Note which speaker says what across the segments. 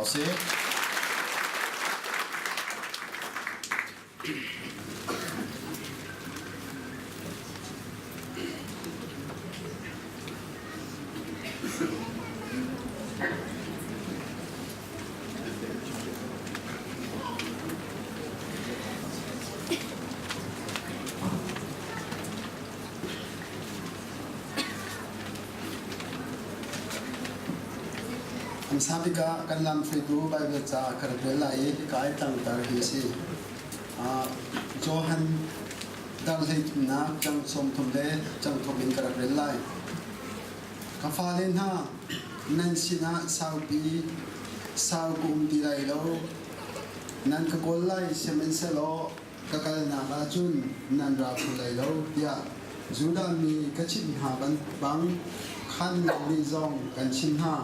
Speaker 1: usih.
Speaker 2: Hmasa bik ah kan lamhruaitu Baibal ca ka rak rel lai i hika i tlangtar hi a si. Johan dang hleithumnak cang 30 le cang thum in ka rak rel lai. Ka fale hna, nan sinah saupi sau ka um ti lai lo. Nan ka kawl lai, sihmanhsehlaw ka kalnak ah cun nan ra kho lai lo, tiah Judah mi ka chimh hna bang khan nannih zong kan chimh hna.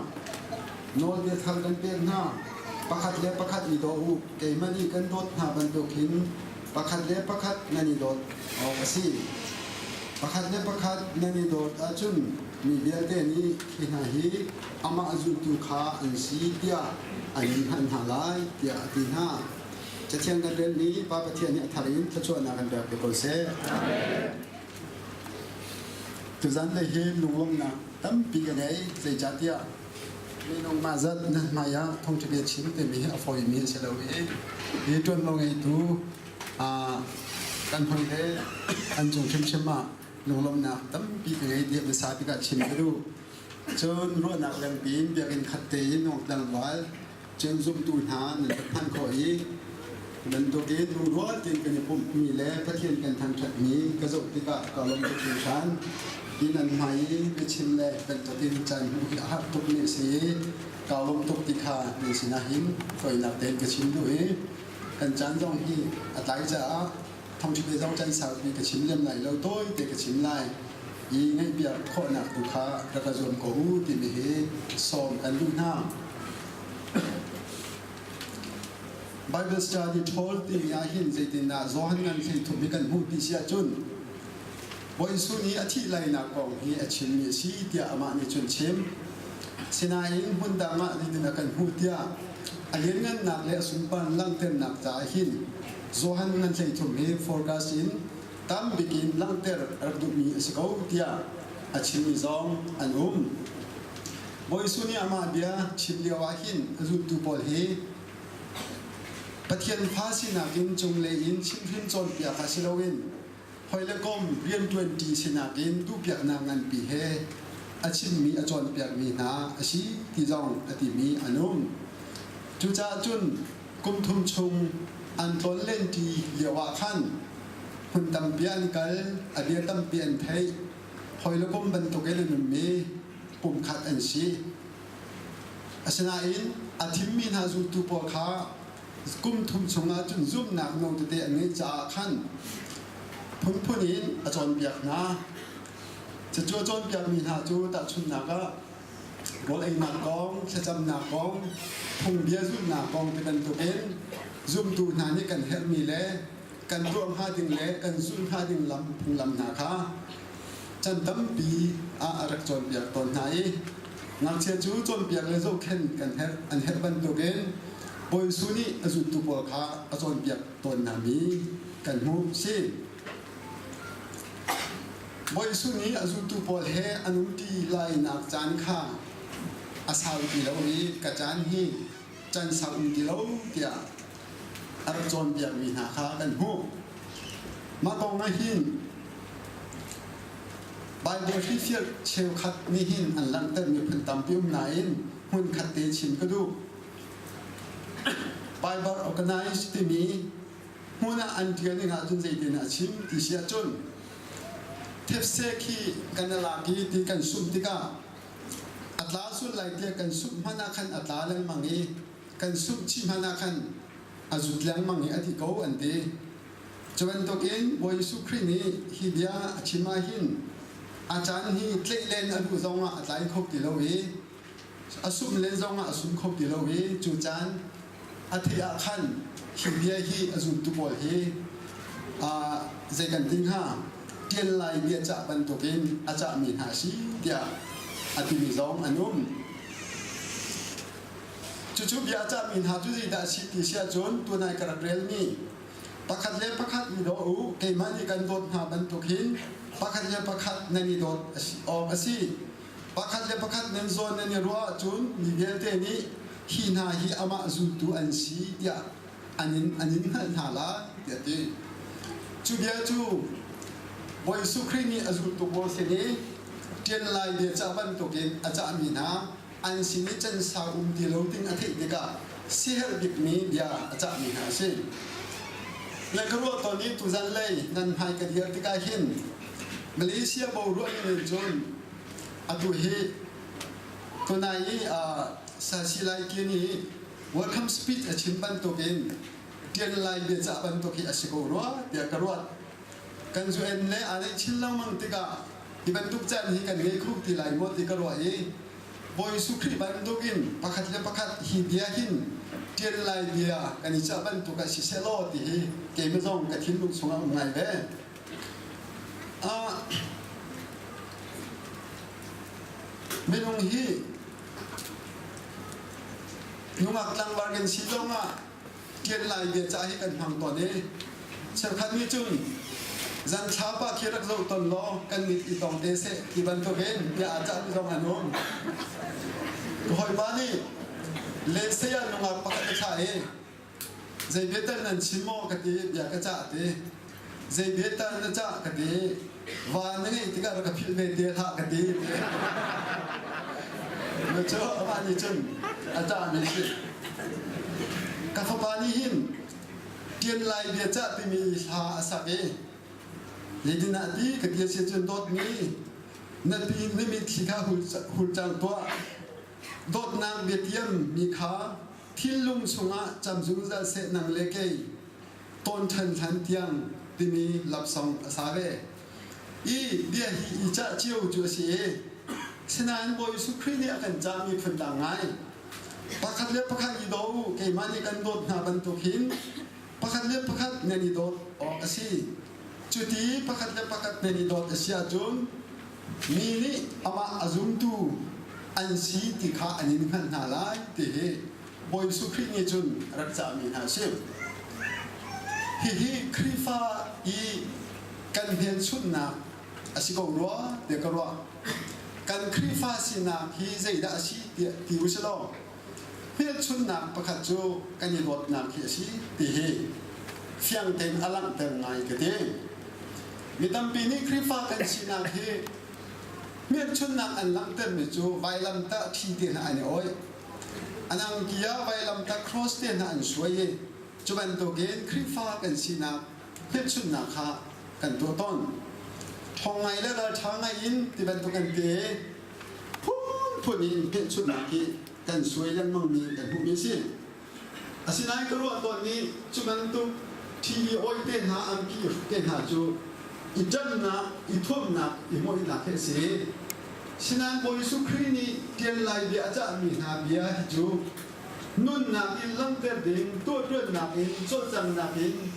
Speaker 2: Nawlbia thar kan pek hna. Pakhat le pakhat i daw u. Keimah nih kan dawt hna bantuk hin pakhat le pakhat nan i dawt awk a si. Pakhat le pakhat nan i dawt ahcun mi vialte nih hi hna hi amah zultu kha an si tiah an in hngalh hna lai, tiah a ti hna. Cathiang kan relmi Pa Pathian nih a thar in thluachuahnak kan pek te ko seh. Tuzan lei hi lunglawmhnak tampi ka ngei, zeicahtiah minung mah zat nan hmai ah thawngṭha bia chim timi hi a fawimi a si lo i hi ṭuanvo ngeitu kan hawi le an cung hrimhrim ah lunglawmhnak tampi ka ngei tiah hmasa bik ah chim ka duh. Cun ruahnak lengpi in biakinn khat tein tlangval cun zumtu hna nan rak hman khawh i bantukin lungrual tein kan i pumhmi le Pathian kan thangṭhatmi ka zoh tikah ka lawm tuk hringhran. Hi nan hmai i biachim le bantukin caan hmuh hi a har tukmi a si i kaa lawm tuk ti kha nan sinah hin fawinak tein ka chim duh i kan caan zong hi a tlai caah thawngṭha zong caan saupi ka chim lem lai lo, tawite ka chim lai i ngaihpiak khawhnak tu kha rak ka zuam ko u timi hi sawm kan duh hna. Bible study ṭhawl timi ah hin zeitindah Johan ngan hleithum hi kan hmuh ti si ahcun Bawi Jesuh nih a thih lainak kong hi a chimmi a si tiah amah nih cun chim. Sinain hmun dang ah zeitin a kan hmuh tiah a lianngannak le a sunpar langhternak caah hin Johan ngan hleithum hi forecast in tam bik in langhter a rak duhmi a si ko tiah a chimmi zong an um. Bawi Jesuh nih amah bia chim lio ah hin a zultu pawl hi Pathian fa sinak in cunglei in chimhhrin cawnpiak ah si loin hoi le kom rianṭuanṭi sinak in duhpiaknak nganpi he a chimmi a cawnpiakmi hna a si ti zong a timi an um. Cucaah cun kum thum chung an tlawnlenṭi lio ah khan hmun tampi an kal, a bia tampi an theih, hoi le kom bantukin an ummi pumkhat an si. Asinain a thimmi hna zultu pawl kha kum thum chungah cun zumhnak no tete an ngeih caah khan phunphun in a cawnpiak hna. Cucu a cawnpiakmi hna cu tahchunhnak ah rawl einak kong, thlacamnak kong, phungbia zulhnak kong ti bantukin zumtu hna nih kan herhmi le kan tuah hnga ding le kan zulh hnga ding lam phunglam hna kha chan tampi ah a rak cawnpiak tawn hna i ngakchia cu cawnpiak le zohkhenh kan herh an herh bantukin Bawi Jesuh nih a zultu pawl kha a cawnpiak tawn hna mi kan hmuh si. Bawi Jesuh nih a zultu pawl he an umṭi lainak caan kha a sau ti lo i ka caan hi can sau um ti lo tiah a rak cawnpiakmi hna kha kan hmuh. Mah kong ah hin Baibal hrifial cheukhat nih hin an langhtermi phun tampi um nain hmunkhat te chim ka duh. Bible Organize timi hmun ah an ṭial ning ahcun zeitin a chim ti si ahcun thetse khi kan i lak i ti kan sumh tikah a tla sul lai tiah kan sumh hmanh ah khan a tla lengmang i kan sumh chih hmanh ah khan a zut lengmang i a ti ko an ti. Cu bantukin Bawi Jesuh Khrih nih hi bia a chim ah hin a caan hi tlaih len a duh zongah a tlai kho ti lo i a sum len zongah a sum kho ti lo i cu caan a theih ah khan hi bia hi a zultu pawl hi zei kan ti hnga ṭial lai bia cah bantukin a cahmi hna a si tiah a timi zong an um. Cucu bia a cahmi hna cu zeidah a si ti si ahcun tunai ka rak relmi pakhat le pakhat i daw u, keimah nih kan dawt hna bantuk hin pakhat le pakhat nan i dawt awk a si. Pakhat le pakhat nan zawn nan i ruah ahcun mi vialte nih hi hna hi amah zultu an si tiah an in an in hngalh hna lai tiah a ti. Cu bia cu Bawi Jesuh Khrih nih a zultu pawl sin i ṭian lai bia cah bantukin a cahmi hna an sin i can sau um ti lo ding a theih tikah siaherh bikmi bia a cahmi hna a si. Le ka ruah tawn i tuzan lei nan hmai ka dir tikah hin Malaysia boruak ning in cun atu hi tunai i Sasi Lai Ki nih welcome speech a chim bantukin ṭian lai biacah bantuk hi a si ko rua tiah ka ruat. Kan UN le aa neih chin lengmang tikah hi bantuk caan hi kan ngei kho ti lai maw ti ka ruah i Bawi Jesuh Khrih bantukin pakhat le pakhat hi bia hin ṭian lai bia kan i cah bantuk ah siseh law ti hi keimah zong ka thinlung chungah um ngai ve. Minung hi Nungak tlangval kan si zongah ṭian lai bia cah hi kan hmang tawn i cheukhat nih cun zan thlapa khi rak zoh ton law kan mit i tong te seh ti bantukin bia aa cahmi zong an um. Ka hawipa nih lensei ah nungak pakhat a thlah i zei bia tal nan chim maw ka ti bia ka cah ti zei bia tal na cah ka ti va na ngeih tikah rak ka philh ve te hlah ka ti na cu amah nih cun a cahmi si ka fapa nih hin tian lai bia cah timi hla a sak i zeitin ah ti ka ti a si cun dawtmi na pi na mitthli kha hul cang tuah dawtnak biatiam mi kha thinlung chungah cam zungzal seh nang le kei tawn ṭhan hlan tiang timi lapsong a sa ve. I bia hi i cah cio cu a si i sinain Bawi Jesuh Khrih nih a kan cahmi phundang ngai. Pakhat le pakhat i daw u, keimah nih kan dawt hna bantuk hin pakhat le pakhat nan i dawt awk a si. Cuti pakhat le pakhat nan i dawt a si ahcun mi nih amah a zumtu an si ti kha an in hngalh hna lai ti hi Bawi Jesuh Khrih nih cun rak cahmi hna a si. Hihi Khrihfa i kan hmelchunhnak a si ko rua tiah ka ruah. Kan Khrihfa sinak hi zeidah a si tiah ti u silaw hmelchunhnak pakhat cu kan i dawtnak hi a si ti hi fiang tein a langhter ngai ka ti. Mi tampi nih Khrihfa kan sinak hi hmelchunhnak an langhtermi cu vailamtah thi te hna an i awih. An angki ah vailamtah cross te hna an suai i cu bantukin Khrihfa kan sinak hmelchunhnak kha kan tuah tawn. Ṭhawng ngai le ralṭha ngai in ti bantuk an te phunphun in hmelchunhnak hi kan suai lengmangmi kan hmuhmi a si. Asinain ka ruah tawn i cu bantuk TV oi te hna angki i hruk te hna cu i ṭannak, i thuamnak, i mawihnak hi a si. Sinain Bawi Jesuh Khrih nih ṭial lai bia a cahmi hna bia hi cu nunnak in langhter ding, tuahṭuannak in, cawlcanghnak in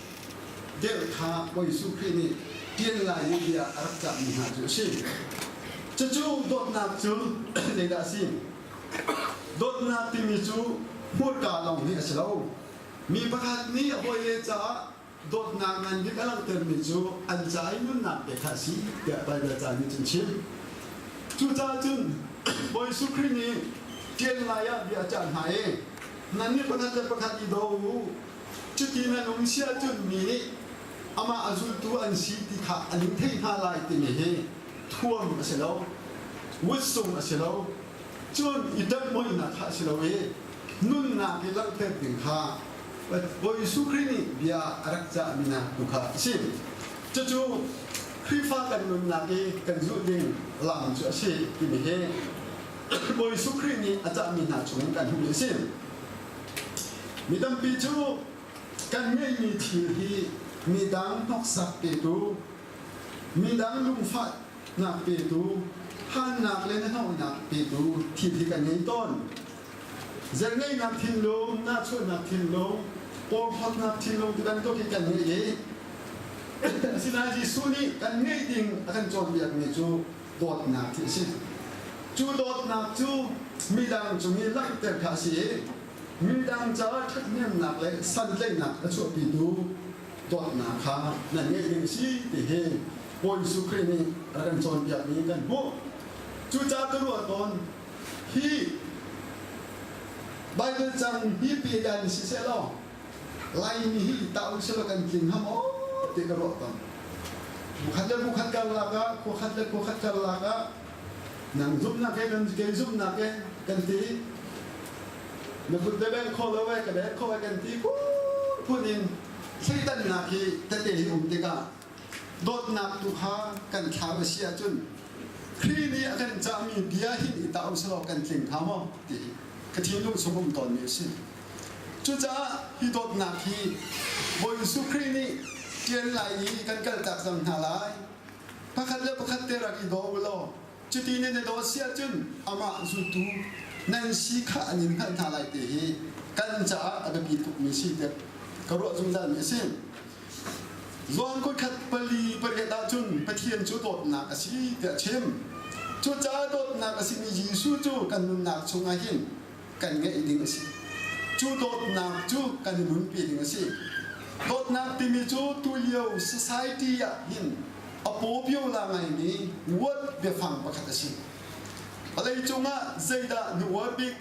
Speaker 2: deuh kha Bawi Jesuh Khrih nih ṭial lai i bia a rak cahmi hna cu a si. Cucu dawtnak cu zeidah a si? Dawtnak timi cu hmurka lawng hi a si lo. Mi pakhat nih a hawile caah dawtnak ngan bik a langhtermi cu an ca i nunnak pek kha a si tiah Baibal ca nih cun chim. Cucaah cun Bawi Jesuh Khrih nih ṭian lai ah bia a cah hna i nannih pakhat le pakhat i daw u. Cuti nan um si ahcun mi nih amah a zultu an si ti kha an in theih hna lai timi hi thuam a si lo, wutsung a si lo, cun i ṭanhmoihnak kha a si lo i nunnak i langhter ding kha Bawi Jesuh Khrih nih bia a rak cahmi hna tu kha a si. Cucu Khrihfa kan nunnak i kan zulh ding lam cu a si timi hi Bawi Jesuh Khrih nih a cahmi hna chungin kan hmuhmi a si. Mi tampi cu kan ngeihmi thil hi midang hnoksak petu midang lungfahnak petu, hannak le hnahnawhnak petu thil hi kan ngei tawn. Zerngeihnak thinlung, nahchuahnak thinlung, porhlawtnak thinlung ti bantuk hi kan ngei i asinain Jesuh nih kan ngeih ding a kan cawnpiakmi cu dawtnak hi a si. Cu dawtnak cu midang cung i langhter kha a si i. Midang caah ṭhathnemnak le santlaihnak a chuahpitu dawtnak kha nan ngeih ding a si ti hi Bawi Jesuh Khrih nih a kan cawnpiakmi kan hmuh. Cucaah ka ruah tawn, hi Baibal cang hi pe dan siseh law Laimi hi tah u selaw kan tling hnga maw ti ka ruah tawn. Bukhat le bukhat karlak ah, khuakhat le khuakhat karlak ah nang zumhnak he kan kei zumhnak he kan ti. Na kut le beng kho lo e ka beng kho e kan ti phun in thleidannak hi tete hi um tikah dawtnak tu kha kan thlau a si ahcun Khrih nih a kan cahmi bia hin i tah u selaw kan tling hnga maw ti hi ka thinlung chung um tawnmi a si. Cucaah hi dawtnak hi Bawi Jesuh Khrih nih ṭian lai i kan kaltak cang hna lai. Pakhat le pakhat te rak i daw u law cuti nan i daw si ahcun amah zultu nan si kha an in hngalh hna lai ti hi kan caah a biapi tukmi si tiah ka ruah zungzalmi a si. Zuan kut khat 4 8 ahcun Pathian cu dawtnak a si tiah a chim. Cucaah dawtnak a simi Jesuh cu kan nunnak chungah hin kan ngeih ding a si. Cu dawtnak cu kan i nunpi ding a si. Dawtnak timi cu tulio society ah hin a popular ngaimi word biafang pakhat a si. Vawlei cungah zeidah na uar bik,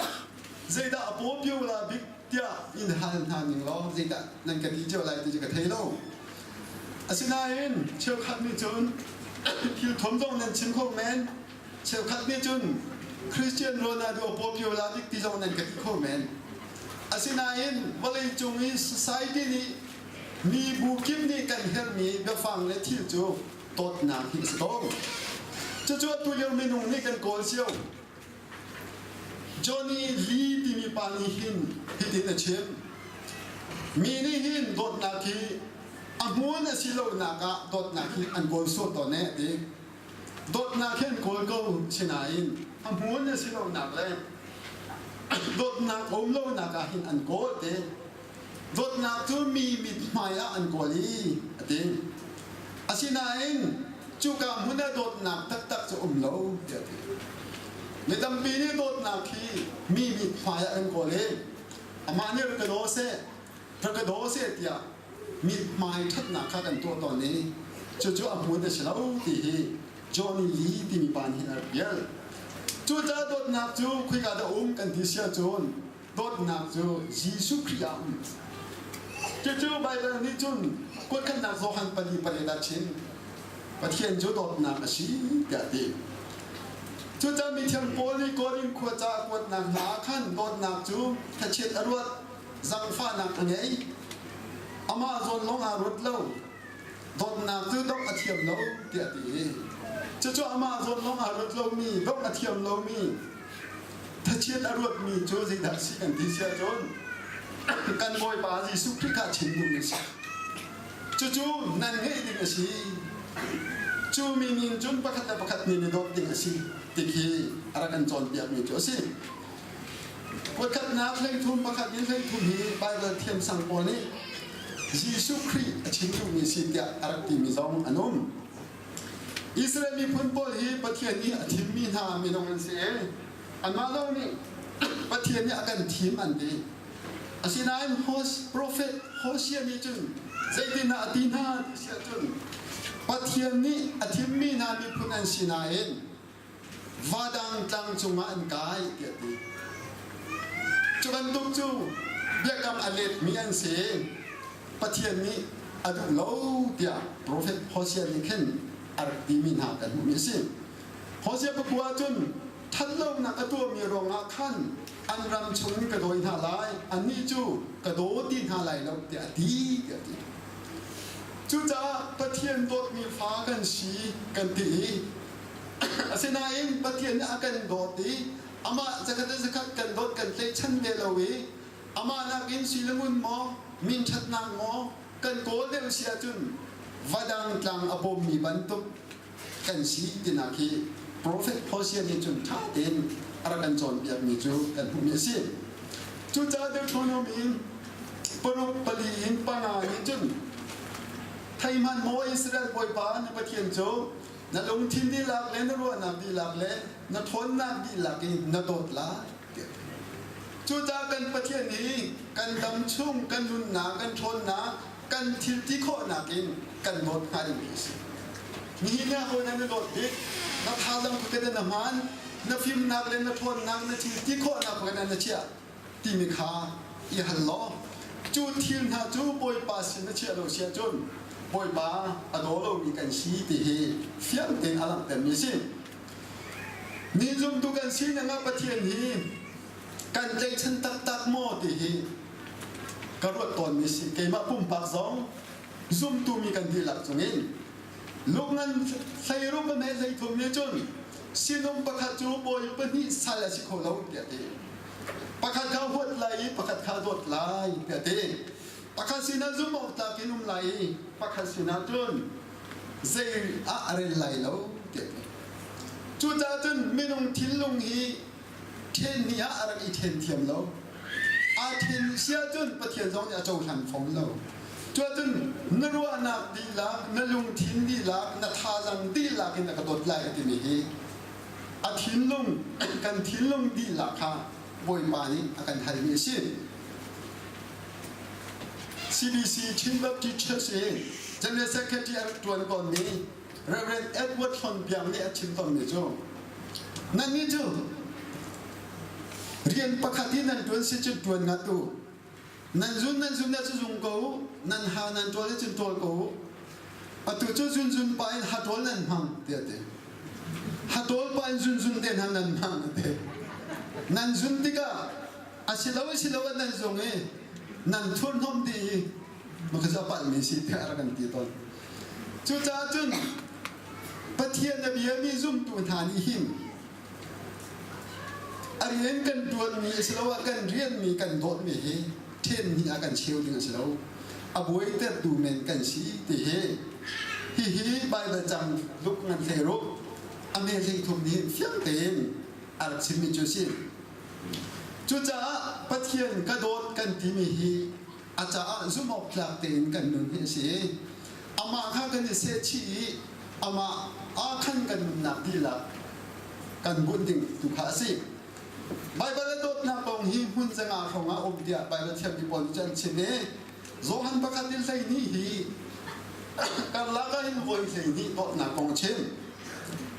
Speaker 2: zeidah a popular bik tiah in hal hna ning law zeidah nan ka ti cio lai ti cu ka thei lo. Asinain cheukhat nih cun thil thom zong nan chim kho men. Cheukhat nih cun Christian Ronaldo popular bik ti zong nan ka ti kho men. Asinain vawleicung i society nih mibu kip nih kan herhmi biafang le thil cu dawtnak hi a si ko. Cucu atu lio minung nih kan kawl cio. Johnny Lee timi pa nih hin hitin a chim. Mi nih hin dawtnak hi a hmun a si lonak ah dawtnak hi an kawl sual tawn eh ti. Dawtnak hi an kawl ko sinain a hmun a si lonak le dawtnak um lonak ah hin an kawl ti. Dawtnak cu mi mithmai ah an kawl i a ti. Asinain cuka hmun ah dawtnak taktak cu um lo tiah a ti. Mi tampi nih dawtnak hi mi mithmai ah an kawl i amah nih rak ka daw seh, rak ka daw seh tiah mithmai ṭhatnak kha kan tuah tawn i cucu a hmun a si lo ti hi Johnny Lee timi pa nih a rak pial. Cucaah dawtnak cu khoika dah um kan ti si ahcun dawtnak cu Jesuh Khrih ah um. Cucu Baibal nih cun kuatkhatnak Johan 4:8 ah chim. Pathian cu dawtnak a si tiah a ti. Cucaah mithiang Paul nih Korin khua ca a kuatnak hna ah khan dawtnak cu thlachiat a ruat, zangfahnak a ngei. Amah zawn lawng aa ruat lo. Dawtnak cu dongh a thiam lo tiah a ti. Cucu amah zawn lawng aa ruat lomi, dongh a thiam lomi, Thachiat a ruatmi cu zeidah si kan ti si ahcun kan Bawipa Jesuh Khrih kha chim duhmi a si. Cucu nan ngeih ding a si. Cu mi nin cun pakhat le pakhat nih i dawt ding a si ti khi a rak kan cawnpiakmi cu a si. Kuatkhatnak 33 pakhat in 33 hi Baibal thiamsang pawl nih Jesuh Khrih a chim duhmi a si tiah a rak timi zong an um. Israel miphun pawl hi Pathian nih a thimmi hna minung an si i anmah lawng nih Pathian nih a kan thim an ti. Asinain profet Hosea nih cun zeitindah a ti hna ti si ahcun Pathian nih a thimmi hna miphun an si nain vadang tlang cungah an kai tiah a ti. Cu bantuk cu biakam a letmi an si. Pathian nih a duh lo tiah profet Hosea nih khin a rak timi hna kan hmuhmi a si. Hosea pakua cun ṭhatlonak a tuahmi ruangah khan an ram chungin ka dawi hna lai, annih cu ka daw ti hna lai lo tiah a ti tiah a ti. Cucaah Pathian dawtmi fa kan si kan ti i asinain Pathian nih a kan dawt i amah zakhat le zakhat kan dawt kan tlaihchan ve lo i Amah nakin si le ngun maw, min ṭhatnak maw kan kawl deuh si ahcun vadang tlang a bawmmi bantuk kan si tinak hi profet Hosea nih cun ṭha tein a rak kan cawnpiakmi cu kan hmuhmi a si. Cucaah Deuteronomy in 6 4 in 5 nih cun Theihmanh maw Israel Bawipa na Pathian cu na lungthin dihlak le na ruahnak dihlak le na ṭhawnnak dihlak in na dawt lai tiah a ti. Cucaah kan Pathian hi kan dam chung, kan nunnak, kan ṭhawnnak, kan thil ti khawhnak in kan dawt hnga dingmi a si. Nihin ah hawi na dawt bik, na thazaang khuakhat na hman, na fimnak le na ṭhawnnak, na thil ti khawhnak khuakhat na chiah timi kha i hal law cu thil hna cu Bawipa sin na chiah lo si ahcun Bawipa a daw lomi kan si ti hi fiang tein a langhtermi a si. Mi zumtu kan sining ah Pathian hi kan tlaihchan taktak maw ti hi ka ruat tawnmi si. Keimah pumpak zong zumtu mi kan dihlak cungin lungngan hleiruk le 33 nih cun sinum pakhat cu bawi pahnih sal a si kho lo tiah ti. Pakhat kha huat lai i pakhat kha dawt lai tiah ti. Pakhat sinah zumh awk tlak in um lai i pakhat sinah cun zei ah a rel lai lo tiah ti. Cucaah cun minung thinlung hi ṭhen ni ah a rak i ṭhen thiam lo. Aa ṭhen si ahcun Pathian zong nih a cohlan fom lo. Cuahcun na ruahnak dihlak, na lungthin dihlak, na thazaang dihlak in a ka dawt lai a timi hi a thinlung, kan thinlung dihlak kha Bawipa nih a kan halmi a si. CBC Chin Baptist Church i General Secretary a rak ṭuan tawnmi Reverend Edward Hlon Piang nih a chim tawnmi cu nannih cu rian pakhat i nan ṭuan si cun ṭuan ngat u. Nan zun nan zun cu zung ko u. Nan ha nan ṭawl cun ṭawl ko u. Atu cu zunzun pa in ha ṭawl nan hmang tiah a ti. Ha ṭawl pa in zunzun te hna nan hmang a ti. Nan zun tikah a si lo a si lo ah nan zung i nan thurhnawm dih i maka cu a palhmi si tiah a rak kan ti tawn. Cucaah cun Pathian a biami zumtu hna nih hin a rian kan ṭuanmi asiloah kan rianmi kan dawtmi hi ṭhen hnih ah kan cheu ding a si lo. A buaitertu men kan si ti hi hihi Baibal cang luk ngan hlei ruk a me hlei thum nih hin fiang tein a rak chimmi cu a si. Cucaah Pathian ka dawt kan timi hi a caah zumhawktlak tein kan nun hi a si. Amah kha kan i sehchih i amah ah khan kan nunnak dihlak kan bunh ding tu kha a si. Baibal a dawtnak kong hi hmun zanga hrawng ah um tiah Baibal thiammi pawl nih cun an chim i Johan pakhat in 12 hi karlak ah hin voi 12 dawtnak kong a chim.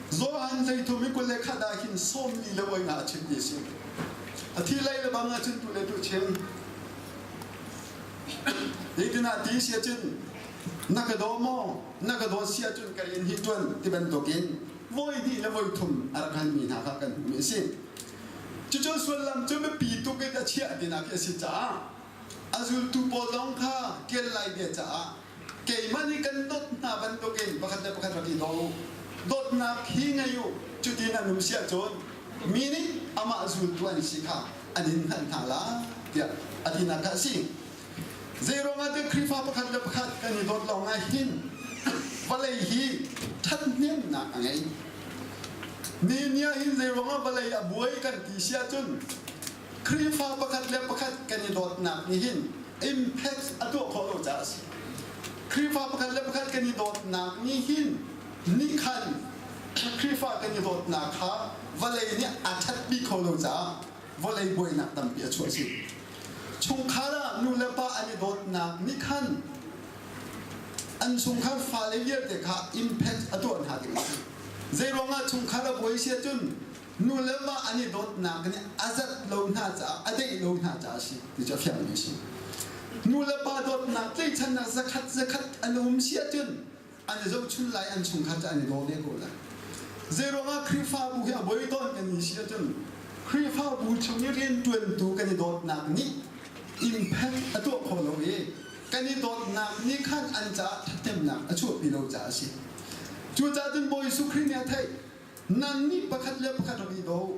Speaker 2: Johan 33 i 21 ah hin 40 le voi nga a chim ti a si. A thi lei le bang ah cun tu le tu chim. Hitin ah ti si ahcun na ka daw maw na ka dawt si ahcun ka in hi ṭuan ti bantukin voi hnih le voi thum a rak halmi hna kha kan hmuhmi a si. Cucu sullam cu biapi tuk in a chiah tinak khi a si caah a zultu pawl zong kha ṭial lai bia caah keimah nih kan dawt hna bantukin pakhat le pakhat rak i daw u. Dawtnak hi ngei u. Cuti nan um si ahcun mi nih amah zultu an si kha an in hngalh hna lai tiah a tinak kha a si. Zeiruangah dah Khrihfa pakhat le pakhat kan i dawt lawng ah hin vawlei hi ṭhathnemnak a ngei? Ni ah hin zeiruangah vawlei a buai kan ti si ahcun Khrihfa pakhat le pakhat kan i dawtnak nih hin impact a tuah khawh lo caah a si. Khrihfa pakhat le pakhat kan i dawtnak nih hin nih khan Khrihfa kan i dawtnak kha vawlei nih a ṭhatpi kho lo caah vawlei buainak tampi a chuah si. Chungkhar ah nu le pa an i dawtnak nih khan an chungkhar fale vialte kha impact a tuah hna ding a si. Zeiruangah chungkhar a buai si ahcun nu le va an i dawtnak nih a zat lo hna caah a deih lo hna caah a si ti cu a fiangmi a si. Nu le pa dawtnak tleichannak zakhat zakhat an um si ahcun an i zohchun lai an chungkhar cu an i daw ve ko lai. Zeiruangah Khrihfabu hi a buai tawn kan i si ahcun Khrihfabu chung i rianṭuantu kan i dawtnak nih impact a tuah kho lo i kan i dawtnak nih khan an caah ṭhathnemnak a chuahpi lo caah a si. Cucaah cun Bawi Jesuh Khrih nih a theih nannih pakhat le pakhat rak i daw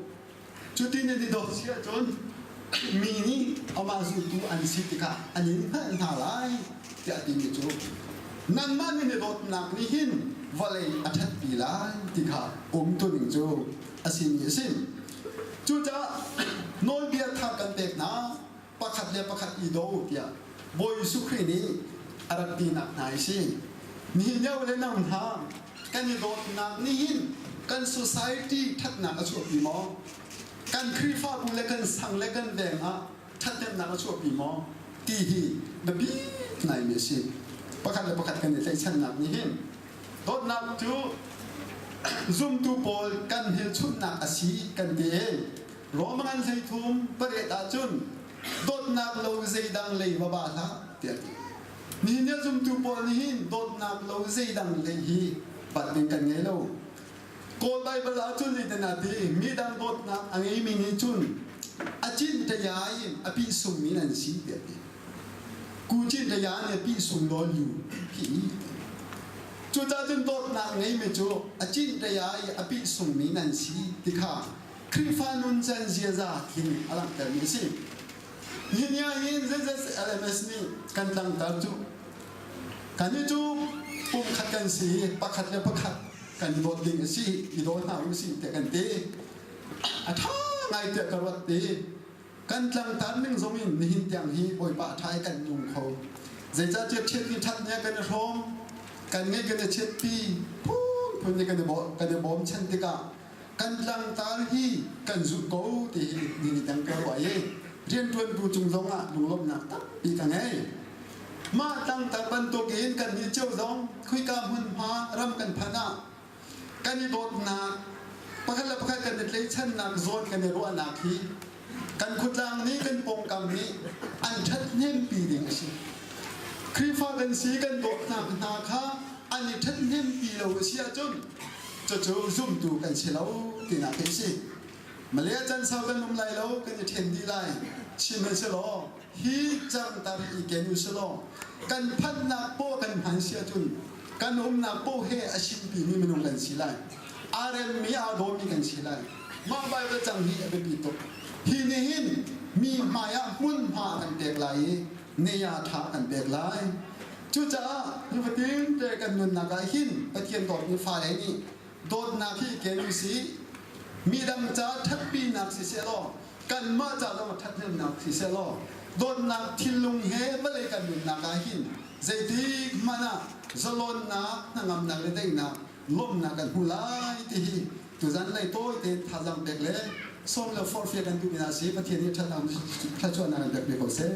Speaker 2: Cuti nan i dawt si ahcun mi nih amah zultu an si tikah an in hngalh hna lai tiah a timi cu nanmah nan i dawtnak nih hin vawlei a ṭhatpi lai ti kha umtuning cu a simi a si. Cucaah nawlbia thar kan pek hna pakhat le pakhat i daw u tiah Bawi Jesuh Khrih nih a rak tinak hna hi si. Nihin lio le no hna kan i dawtnak nih hin kan society ṭhatnak a chuahpi maw? Kan Khrihfabu le kan sang le kan veng ah ṭhathnemnak a chuahpi maw ti hi biapi ngaimi a si. Pakhat le pakhat kan i tlaihchannak nih hin dawtnak cu zumtu pawl kan hmelchunhnak a si kan ti i Roma ngan 33 pariat ahcun dawtnak lo zeidang lei va ba hlah tiah a ti. Nihin ah zumtu pawl nih hin dawtnak lo zeidang lei hi bat ding kan ngei lo. Kawl Baibal ahcun zeitin a ti? Midang dawtnak a ngeimi nih cun a cin taya in a pih sungmi nan si tiah a ti. Ku cin taya nih a pih sung law lu hi. Cucaah cun dawtnak ngeimi cu a cin taya i a pih sungmi nan si ti kha Khrihfa nuncan ziaza tling a langhtermi a si. Nihin ah hin ZZLMS nih kan tlangtar cu kannih cu pumkhat kan si i pakhat le pakhat kan i dawt ding a si, i daw hna u sih tiah kan ti. A ṭha ngai tiah ka ruat i kan tlangtar ning zong in nihin tiang hi Bawipa a ṭha i kan nung kho. Zeicahtiah ṭhiat ni ṭhat ni ah kan i hrawm, kan ngeih kan i chiatpi, phunphun nih kan i bawmchan tikah kan tlangtar hi kan zulh ko ti hi ni ni dang ka ruah i rianṭuantu cung zongah lunglawmhnak tampi ka ngei. Mah tlangtar bantukin kan nih cio zong khuika hmunhma ram kan phanh ah kan i dawtnak, pakhat le pakhat kan i tlaihchannak zawn kan i ruahnak hi kan khuatlang nih kan pawngkam nih an ṭhathnempi ding a si. Khrihfa kan si kan dawtnak hna kha an i ṭhathnempi lo a si ahcun cucu zumtu kan si lo tinak hi a si. Malay can sau kan um lai lo, kan i ṭhen dih lai. Sihmanhsehlaw hi cangtar i ken u silaw kan phanhnak paw kan hman si ahcun kan umnak paw he a simpimi minung kan si lai. Aa remmi, aa dawmi kan si lai. Mah Baibal cang hi a biapi tuk. Hi nih hin mi hmaiah hmunhma kan pek lai i nea ṭha kan pek lai. Cucaah nifatin te kan nunnak ah hin Pathian dawtmi fale nih dawtnak hi ken u sih. Midang ca ṭhatpinak siseh law kanmah ca zong ṭhathnemnak siseh law dawtnak thinlung he vawlei kan nunnak ah hin zeitik hmanh ah zalonnak, hnangamnak le daihnak lawmhnak kan hmu lai ti hi tuzan lei tawi tein thazaang pek le sawm le forhfial kan duhmi hna si. Pathian nih ṭhatnak thluachuahnak in pek ve ko seh.